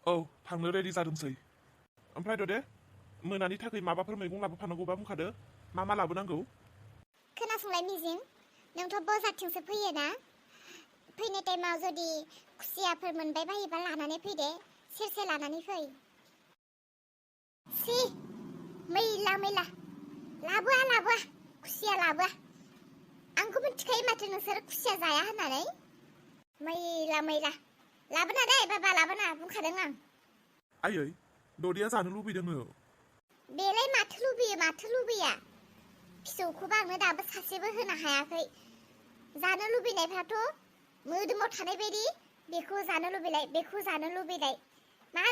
औ थांनो रेडि जादोंसै। ओमफ्राय ददे मोनानि थाखाय माबाफोर मैगं लाबोफानांगौबा बुंखादो मा लाबोनांगौ। खोनासंलाय मिजिं, नोंथ' बाजारथिंसो फैयो ना? फैनाय टाइमाव जुदि खुसियाफोर मोनबाय बायोबा लानानै फैदे, सेरसे लानानै फै। सि मैला लाबोआ खुसिया लाबोआ। आंखौ मिथिखायो माथो नोंसोर खुसिया जाया होननानै। मैला लाबोना दे बाबा, लाबोना बुंखादों आं। आयै ददिया जानो लुबैदों। बेलाय माथो लुबैया? फिसौखौबो आंनो दाबो सासेबो होनो हायाखै। जानो लुबैनायफ्राथ' मोदोमाव थानाय बायदि बेखौ जानो लुबैलाय। मा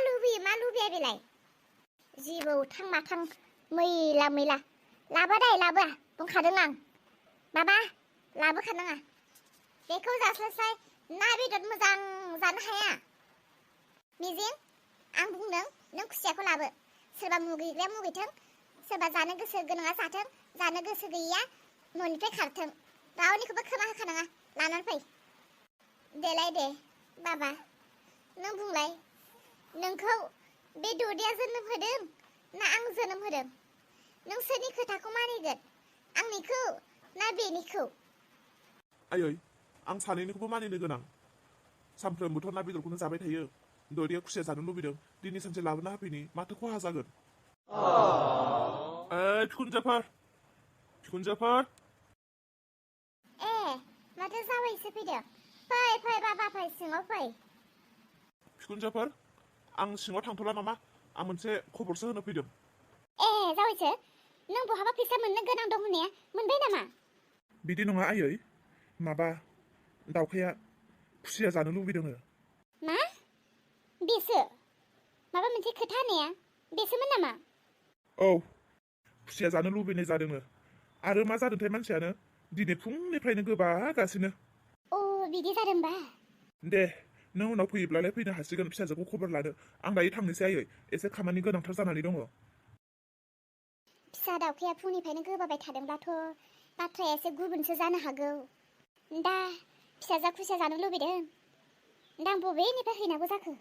लुबैया बेलाय? जिबौ थां माथां मैला लाबोआ बुंखादों आं। बाबा लाबोखानाङा। बेखौ जास्लायस्लाय ना बेदर मोजां जानो हाया? मिजिं, आं बुंदों नों खुसियाखौ लाबो। सोरबा मुगैग्राया मुगैथों, सोरबा जानो गोसो गोनाङा जाथों, जानो गोसो गैयैया न'निफ्राय खारथों। रावनिखौबो खोमा होखानाङा, लानानै फै। देलाय दे बाबा, नों बुंलाय, नोंखौ बे ददिया जोनोम होदों ना आं जोनोम होदों? नों सोरनि खोथाखौ मानिगोन, आंनिखौ ना बेनिखौ? आयै आं सानैनिखौबो मानिनो गोनां। सानफ्रोमबोथ' ना बेदरखौनो जाबाय थायो। ददिया खुसिया जानो लुबैदों, दिनै सानसे लाबोना होफैनि, माथो खहा जागोन? बिखुनजोफोर ए माथो जावैसो फैदों? फै बाबा फै, सिङाव फै। बिखुनजोफोर, आं सिङाव थांथ'ला नामा? आं मोनसे खबरसो होनो फैदों। ए जावैसो, नों बहाबा फैसा मोननो गोनां दं होननाया मोनबाय नामा? बिदि नङा आयै, माबा दावखाया खुसिया जानो लुबैदों। मा? बेसो? माबा मोनसे खोथा होननाया बेसोमोन नामा? औ, खुसिया जानो लुबैनाय जादों। आरो मा जादोंथाय मानसियानो दिनै फुंनिफ्रायनो गोबागासिनो। अ बिदि जादोंबा? दे नों उनाव फैयोब्लालाय फैनो हासिगोन फिसाजोखौ खबर लानो। आं दायो थांनोसै आयै, एसे खामानि गोनांथार जानानै दङ। फिसा दावखाया फुंनिफ्रायनो गोबाबाय थादोंब्लाथ' बाथ्राया एसे गुबुनसो जानो हागौ। दा फिसाजोआ खुसिया जानो लुबैदों, दा आं बबेनिफ्राय हैनांगौ जाखो?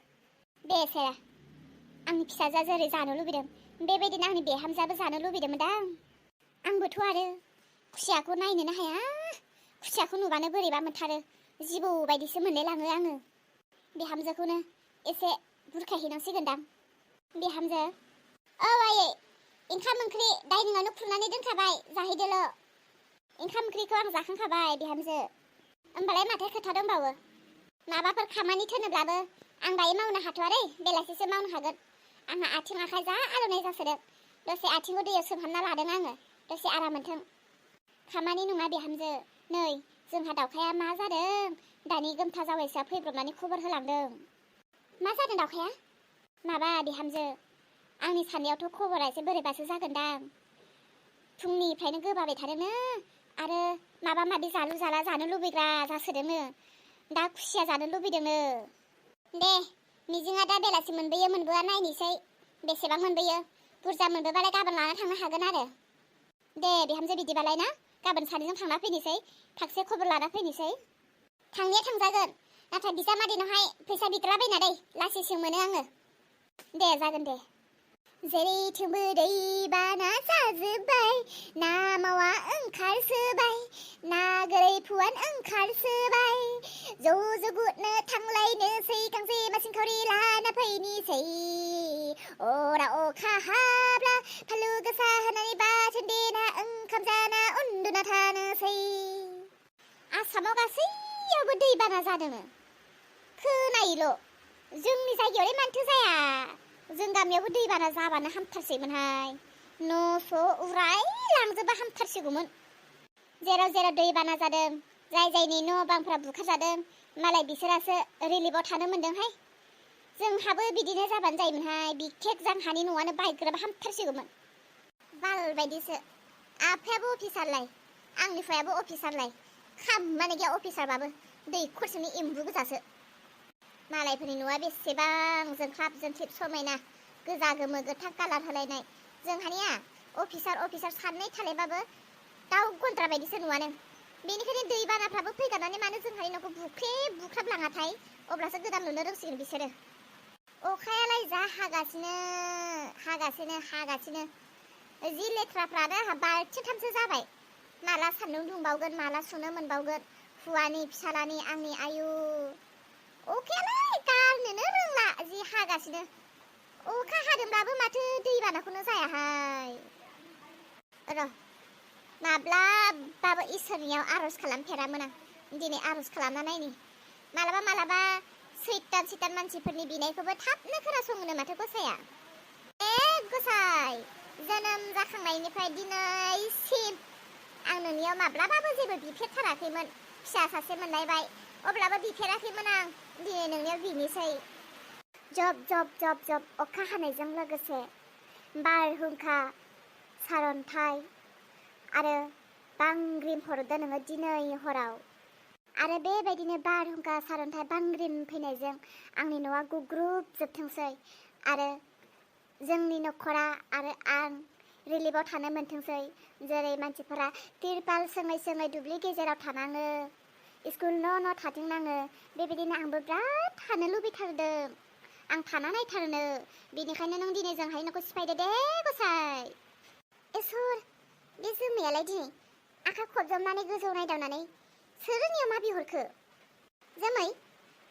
दे साया, आंनि फिसाजोआ जेरै जानो लुबैदों बेबायदिनो आंनि बिहामजोआबो जानो लुबैदोंमोन दां। आंबोथ' आरो खुसियाखौ नायनोनो हाया। खुसियाखौ नुबानो बोरैबा मोनथारो, जिबौ बायदिसो मोनलायलाङो आङो। बिहामजोखौनो एसे बुरखायहैनांसिगोनदां। बिहामजो, औ आयै, ओंखाम ओंख्रि डाइनिंआवनो खुरनानै दोनखाबाय, जाहैदोल'। ओंखाम ओंख्रिखौ आं जाखांखाबाय बिहामजो। होमबालाय माथो खोथा दंबावो? माबाफोर खामानि थोनोब्लाबो आं दायो मावनो हाथ'आ दै, बेलासिसो मावनो हागोन। आंहा आथिं आखाइ जा आलौनाय जासोदों। दसे आथिंखौ दैयाव सोमहाबना लादों आङो, दसे आराम मोनथों। खामानि नङा बिहामजो, नै जोंहा दावखाया मा जादों, दानि गोमथा जावैसोआ फैब्रबनानै खबर होलांदों। मा जादों दावखाया? माबा बिहामजो, आंनि साननायावथ' खबरा एसे बोरैबासो जागोनदां। फुंनिफ्रायनो गोबाबाय थादोंनो, आरो माबा माबि जालु जाला जानो लुबैग्रा जासोदोंनो। दा खुसिया जानो लुबैदोंनो। दे मिजिङा दा बेलासि मोनबोयो मोनबोआ नायनोसै, बेसेबां मोनबोयो। बुरजा मोनबोबालाय गाबोन लाना थांनो हागोन आरो। दे बिहामजो बिदिबालाय ना, गाबोन सानैजों थांना फैनोसै, थागसे खबर लाना फैनोसै। थांनाया थांजागोन, नाथाय बिजामादैनावहाय फैसा बिद्राबायना दै, लासिंसिं मोनो आङो। दे जागोन दे। जेरैथिंबो दैबाना जाजोब्बाय, ना मावा ओंखारसोबाय, ना गोरै फुवान ओंखारसोबाय, ज' गुथनो थांलायनोसै, गांजेमा सिंखावरि लाना फैनोसै। अरा अखा हाब्ला फानलु गोसा होनानै बाथोन देना ओंखाम जाना उन्दुना थानोसै। आसामाव गासैयावबो दैबाना जादों खोनायोल', जोंनि जायगायावलाय मानोथो जाया? जों गामियावबो दैबाना जाबानो हामथारसैमोनहाय, न'स' उरायलांजोबा हामथारसिगौमोन। जेराव जेराव दैबाना जादों, जाय जायनि न' बांफ्रा बुखारजादों, मालाय बिसोरासो रिलिफआव थानो मोन्दोंहाय। जोंहाबो बिदिनो जाबानो जायोमोनहाय, बिखेक जोंहानि न'आनो बायग्राबा हामथारसिगौमोन। बाल बायदिसो, आफायाबो अफिसारलाय, आंनि फायाबो अफिसारलाय, खामानि गैया अफिसारबाबो, दैखरसेनि एम्बु गोजासो। मालायफोरनि न'आ बेसेबां जोंख्लाब जोंख्लिब समायना, गोजा गोमो गोथां कालार होलायनाय। जोंहानिया अफिसार साननै थालायबाबो दाउ गन्द्रा बायदिसो न'आनो। बेनिखायनो दैबानाफ्राबो फैगारनानै मानो जोंहानि न'खौ बुख्रेब बुख्राब लाङाथाय, अब्लासो गोदान लुनो रोंसिगोन बिसोरो। अखायालाय जा हागासिनो जि लेथ्राफ्रानो आंहा बाल्थिंथामसो जाबाय माला सान्दुं दुंबावगोन माला सुनो मोनबावगोन हुवानि फिसालानि आंनि आयु अखायालाय गारनोनो रोंला जि हागासिनो अखा हादोंब्लाबो माथो दैबानाखौनो जायाहाय र' माब्लाबाबो इसोरनियाव आर'ज खालामफेरामोन आं दिनै आर'ज खालामना नायनि मालाबा सैतान मानसिफोरनि बिनायखौबो थाबनो खोनासङोनो माथो गसाया गसाय जोनोम जाखांनायनिफ्राय दिनैसिम आं नोंनियाव माब्लाबाबो जेबो बिफेरथाराखैमोन फिसा सासे मोनलायबाय अब्लाबो बिफेराखैमोन आं दिनै नोंनियाव बिनोसै जब अखा हानायजों लोगोसे बारहुंखा सारन्थाइ आरो बांग्रिं हरदों नोङो दिनै हराव आरो बेबायदिनो बारहुंखा सारन्थाइ बांग्रिं फैनायजों आंनि न'आ गुग्रुबजोबथोंसै आरो जोंनि नखरा आरो आं रिलिफआव थानो मोनथोंसै जेरै मानसिफोरा तिरपाल सोङै दुब्लि गेजेराव थानाङो स्कुल न' थाथिंनाङो बेबायदिनो आंबो बिराद थानो लुबैथारदों आं थाना नायथारनो बेनिखायनो नों दिनै जोंहाय न'खौ सिफायदो दे गसाय इसोर बे जोमैयालाय दिनै आखा खबजबनानै गोजौ नायदावनानै सोरनियाव मा बिहरखो जोमै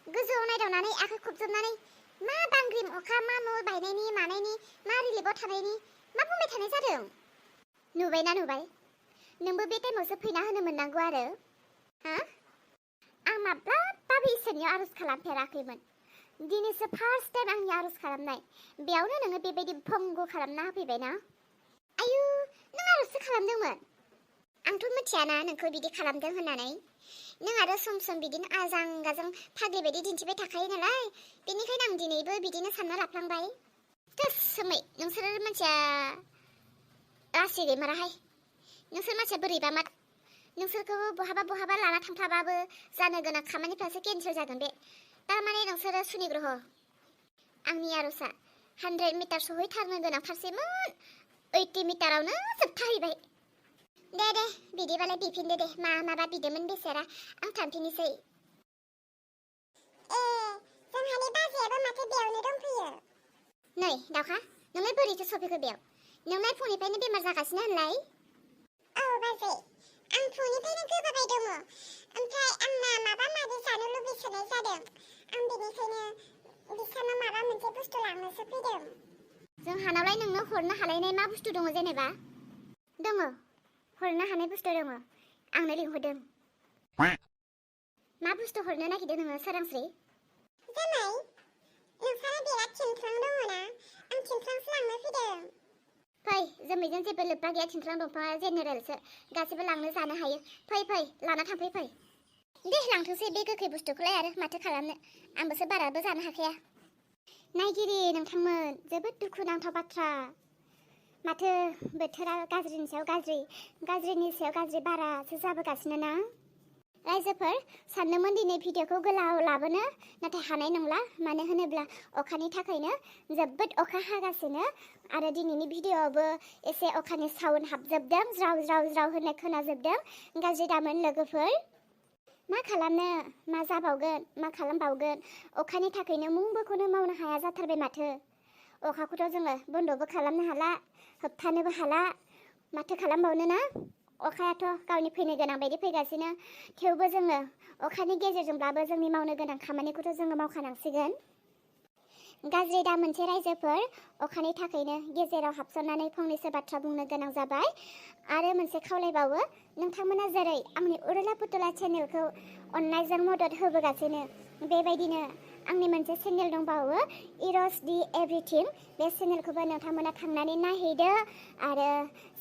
गोजौआव नायदावनानै आखा खबजबनानै मा बांग्रिं अखा मा न' बायनायनि मानायनि मा रिलिफआव थानायनि मा बुंबाय थानाय जादों नुबायना नोंबो बे टाइमावसो फैना होनो मोननांगौ आरो आं माब्लाबाबो इसोरनियाव आर'ज खालामफेराखैमोन दिनैसो फार्स्ट टाइम आंनि आर'ज खालामनाय बेयावनो नोङो बेबायदि भंग खालामना होफैबायना आयु नों आर'जसो खालामदोंमोन आंथ' मिथियाना नोंखौ बिदि खालामदों होननानै नों आरो सम बिदिनो आजां गाजां फाग्लि बायदि दिन्थिबाय थाखायो नालाय बेनिखायनो आं दिनैबो बिदिनो सानना लाफ्लांबाय सोमै नोंसोर मानसिया रासि गैमाराहाय नोंसोर मानसिया बोरैबा मा नोंसोरखौबो बहाबा लाना थांफ्लाबाबो जानो गोनां खामानिफ्रासो केन्सेल जागोन बे थारमाने नोंसोरो सुनि ग्रह आंनि आर'जआ 100 मिटार सहैथारनो गोनांथारसैमोन 80 मिटारावनो जोबथाहैबाय दे बिदिबालाय बिफिनदो दे माबा बिदोंमोन बेसेरा आं थांफिननोसै जोंहानि बाजैयाबो माथो बेयावनो दंफैयो नै दाउखा नोंलाय बोरैथो सफैखो बेयाव नोंलाय फुंनिफ्रायनो बेमार जागासिनो होनलाय औ बाजै आं फुंनिफ्रायनो गोबाबाय दङ ओमफ्राय आंना माबा माबि जानो लुबैसोनाय जादों आं बेनिखायनो बिसानाव माबा मोनसे बुस्थु लांनोसो फैदों जोंहानावलाय नोंनो हरनो हालायनाय मा बुस्थु दङ जेनेबा दङ हरनो हानाय बुस्थु दङ आंनो लिंहरदों मा बुस्थु हरनो नागिरदों नोङो सोरांस्रि जामाय नोंसारा बिराद थिंख्लां दङ ना आं थिंख्लांसो लांनो फैदों फै जोमैजों जेबो लोब्बा गैया थिंख्लां दंफाङा जेनेरेलसो गासिबो लांनो जानो हायो फै लाना थांफै फै दे लांथोंसै बे गोखै बुस्थुखौलाय आरो माथो खालामनो आंबोसो बाराबो जानो हाखाया नायगिरि नोंथांमोन जोबोद दुखुनांथाव बाथ्रा माथो बोथोरा गाज्रिनि सायाव गाज्रि बारासो जाबोगासिनो ना रायजोफोर सानदोंमोन दिनै भिडिअखौ गोलाव लाबोनो नाथाय हानाय नंला मानो होनोब्ला अखानि थाखायनो जोबोद अखा हागासिनो आरो दिनैनि भिडिअआवबो एसे अखानि साउन्ड हाबजोबदों ज्राव होननाय खोनाजोबदों गाज्रि दामोन लोगोफोर मा खालामनो मा जाबावगोन मा खालामबावगोन अखानि थाखायनो मुंबोखौनो मावनो हाया जाथारबाय माथो अखाखौथ' जोङो बन्द'बो खालामनो हाला होबथानोबो हाला माथो खालामबावनो ना अखायाथ' गावनि फैनो गोनां बायदि फैगासिनो थेवबो जोङो अखानि गेजेरजोंब्लाबो जोंनि मावनो गोनां खामानिखौथ' जोङो मावखानांसिगोन गाज्रि दा मोनसे रायजोफोर अखानि थाखायनो गेजेराव हाबसननानै फंनैसो बाथ्रा बुंनो गोनां जाबाय आरो मोनसे खावलायबावो नोंथांमोना जेरै आंनि उरुला पुतुला चेनेलखौ अननायजों मदद होबोगासिनो बेबायदिनो आंनि मोनसे चेनेल दंबावो इरस दि एभ्रिथिं बे चेनेलखौबो नोंथांमोना थांनानै नायहैदो आरो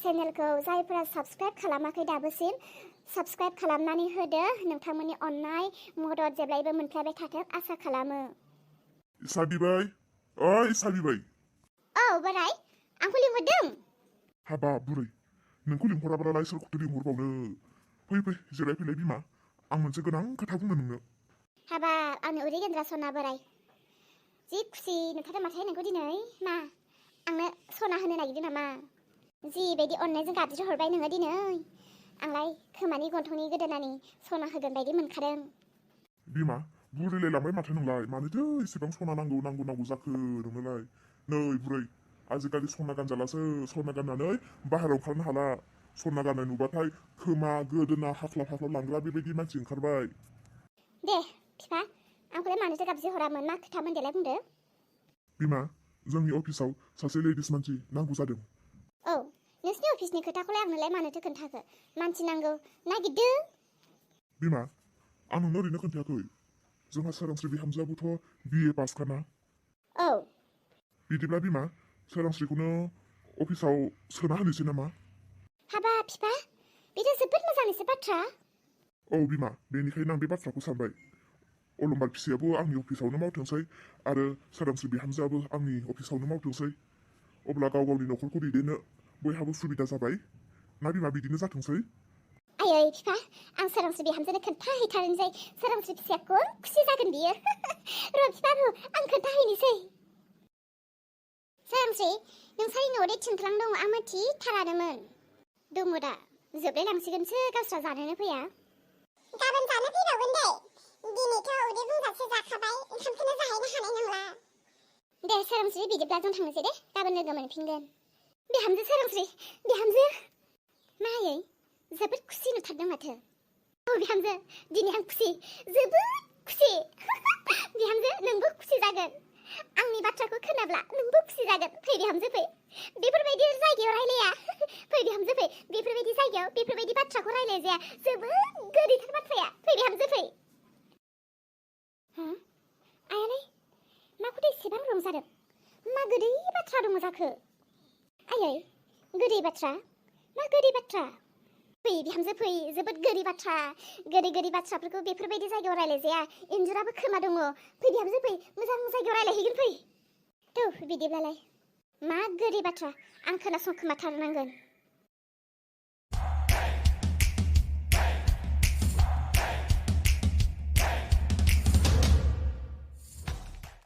चेनेलखौ जायफोरा साबस्क्राइब खालामाखै दाबोसिम साबस्क्राइब खालामनानै होदो नोंथांमोननि अननाय मदद जेब्लायबो मोनफ्लायबाय थाथों आसा खालामो इसा बिबाय औ बोराय आंखौ लिंहरदों हाबाब बुरै नोंखौ लिंहराब्लालाय सोरखौथो लिंहरबावनो फै जिरायफैलाय बिमा आं मोनसे गोनां खोथा बुंनो नोंनो हाबाब आंनि उदै गेन्द्रा सना बोराय जि खुसि नुथारदों माथो नोंखौ दिनै मा आंनो सना होनो नागिरदों नामा जिबायदि अननायजों गाबज्रि हरबाय नोङो दिनै आंलाय खोमानि गन्थंनि गोदोनानि सना होगोन बायदि मोनखादों बिमा बुरिलायलांबाय माथो नोंलाय मानोथो इसेबां सना नांगौ जाखो नोंनोलाय नै बुरै आजिखालि सना गानजालासो सना गाननानै बाहेरायाव ओंखारनो हाला सना गाननाय नुबाथाय खोमा गोदोना हाख्लाब लांग्रा बेबायदि मानसि ओंखारबाय दे बिफा आंखौलाय मानोथो गाबज्रि हरामोन मा खोथामोन देलाय बुंदो बिमा जोंनि अफिसाव सासे लेडिस मानसि नांगौ जादों औ नोंसिनि अफिसनि खोथाखौलाय आंनोलाय मानोथो खोन्थाखो मानसि नांगौ नागिरदों बिमा आं नोंनो ओरैनो खोन्थायाखै जोंहा सोरांस्रि बिहामजोआबोथ' BA पासखाना औ बिदिब्ला बिमा सोरांस्रिखौनो अफिसाव सोना होनोसै नामा हाबा बिफा बेथ' जोबोद मोजांनिसो बाथ्रा औ बिमा बेनिखायनो आं बे बाथ्राखौ सानबाय अलंबार फिसायाबो आंनि अफिसावनो मावथोंसै आरो सोरांस्रि बिहामजोआबो आंनि अफिसावनो मावथोंसै अब्ला गाव गावनि न'खरखौ दैदेननो बयहाबो सुबिदा जाबाय ना बिमा बिदिनो जाथोंसै आयै बिफा आं सोरांस्रि बिहामजोनो खोन्थाहैथारनोसै सोरांस्रि फिसाया खम खुसि जागोन बियो र' बिफा र' आं खोन्थाहैनोसै सोरांस्रि नोंसानि न'आव दे थिंख्लां दङ आं मिथिथारानोमोन दङ दा जोबलायलांसिगोनसो गावस्रा जानोनो फैया गाबोन जानो फैबावगोन दे दिनैथ' उदै बुंजासे जाखाबाय ओंखामखौनो जाहैनो हानाय नंला दे सोरांस्रि बिदिब्ला जों थांनोसै दे गाबोन लोगो मोनफिनगोन बिहामजो सोरांस्रि बिहामजो मायै जोबोद खुसि नुथारदों माथो औ बिहामजो दिनै आं खुसि जोबोद खुसि बिहामजो नोंबो खुसि जागोन आंनि बाथ्राखौ खोनाब्ला नोंबो खुसि जागोन फै बिहामजो फै बेफोरबायदि जायगायाव रायलाया फै बिहामजो फै बेफोरबायदि जायगायाव बेफोरबायदि बाथ्राखौ रायलाय जाया जोबोद गोदैथार बाथ्राया फै बिहामजो फै आयालाय माखौथो एसेबां रंजादों मा गोदै बाथ्रा दङ जाखो आयै गोदै बाथ्रा मा गोदै बाथ्रा फै बिहामजो फै जोबोद गोदै बाथ्रा गोदै बाथ्राफोरखौ बेफोरबायदि जायगायाव रायलायजाया इन्जुराबो खोमा दङ फै बिहामजो फै मोजां जायगायाव रायलायहैगोन फै थौ बिदिब्लालाय मा गोदै बाथ्रा आं खोनासंखोमाथारनांगोन